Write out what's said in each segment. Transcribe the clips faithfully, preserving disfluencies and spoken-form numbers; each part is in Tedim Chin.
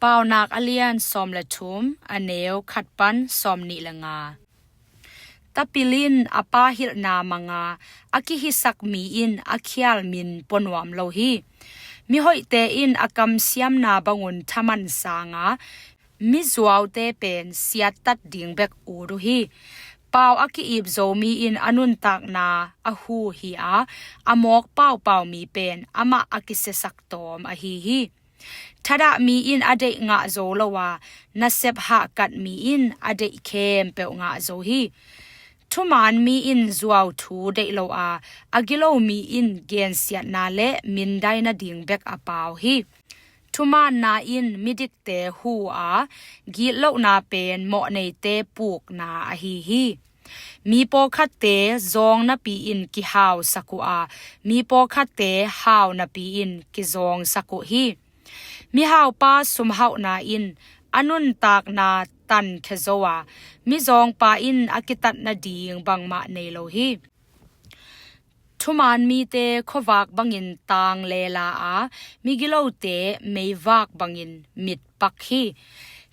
Paunak a lian sawm le thum, a neu khat pan sawm nih le nga. Tapil in a pa hilhna manga a kihisak mi in a khial min pua nuam lo hi. Mihoihte in a kamsiamna bangun thaman sanga mizuaute pen siattat ding bek ut uh hi. Pau a ki-ip zo mi in a nuntakna a hu hi a, a mawk paupau mi pen amah a kisiasak tawm ahi hi. Thadah mi in a deih ngah zo lo a, nasep hahkat mi in a deih khempeuh ngah zo hi. Thumaan mi in zuau thu deih lo a, a gilo mi in gensiatna le mindai nading bek a pau hi. Thumaanna in midikte hu a, gitlohna pen mawhneite pukna ahi hi. Mi pawlkhatte zawng napi in kihausak uh a, mi pawlkhatte hau napi in kizawngsak uh hi. Mihaupa sumhauhna in a nuntakna tankhia zo a, mizawngpa in a kitat nading bangmah nei lo hi. Thumaan mite khuavak bangin tang lela a, migilote meivak bangin mitpak hi.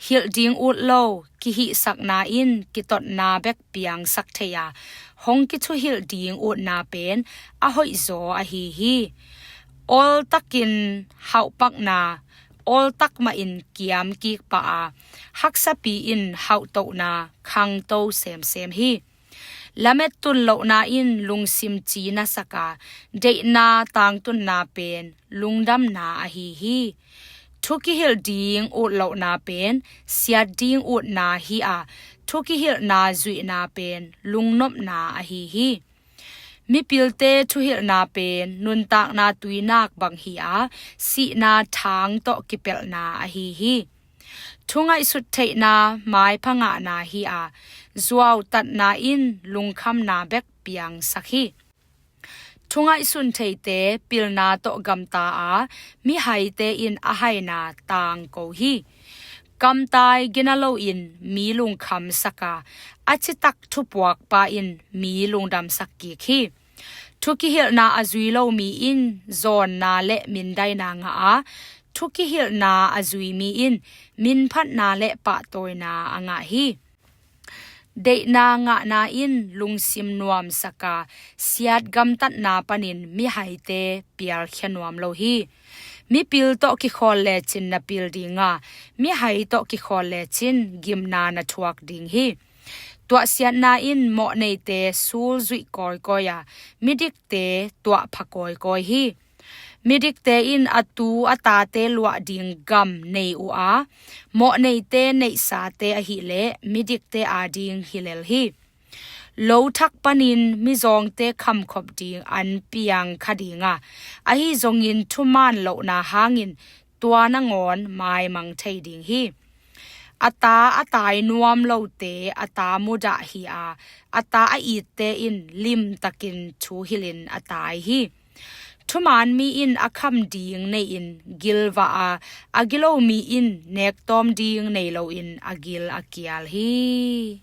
Hilh ding ut lo kihihsakna in kitotna bek piangsak thei a, hong kithuhilh ding utna pen a hoihzaw ahi hi. Oltakin hauhpakna, oltak mahin kiamkik pah a, haksapi in hauhtohna khangto semsem hi. Lamet tun lohna in lungsim ci nasak a, deihna tangtunna pen lungdamna ahi hi. Thu kihilh ding utlohna pen siat ding utna hi a, thu kihilhna zuihna pen lungnopna ahi hi. Mipilte thuhilhna pen nuntakna tuinak bang hi a, sihna thang tawh kipelhna ahi hi. Thu ngaihsut theihna maipha ngahna hi a, zuautatna in lungkhamna bek piangsak hi. Thu ngaihsun theite pilna tawh gamta a, mihaite in a haina tangko hi. Kamtai gina loin mi lungkhamsak a, a citak thupuakpa in mi lungdamsak kik hi. Thu kihilhna a zui lo mi in zawnna le mindaina ngah a, thu kihilhna a zui mi in minphatna le pahtawina a ngah hi. Deihna ngahna in lungsim nuamsak a, siat gamtatna panin mihaite pialkhia nuam lo hi. Mipil tawh kikhawl lecin na pil ding a, mihai tawh kikhawl lecin gimna na thuak ding hi. Tuahsiatna in mawhneite sulzuih kawikawi a, midikte tuahpha kawikawi hi. Midikte in a tu a tate luah ding gam nei uh a, mawhneite neihsate ahileh midikte ading hi lel hi. Lo thak panin mizawngte khamkhop ding an piang kha ding a, ahi zongin thumaan lohna hangin tua nangawn maimang thei ding hi. A ta a tai nuam lote a ta mudah hi a, a ta a itte in limtakin thu hilhin a tai hi. Thumaan mi in a kham ding nei-in gilvah a, a gilo mi in nektawm ding nei loin a gil a kial hi.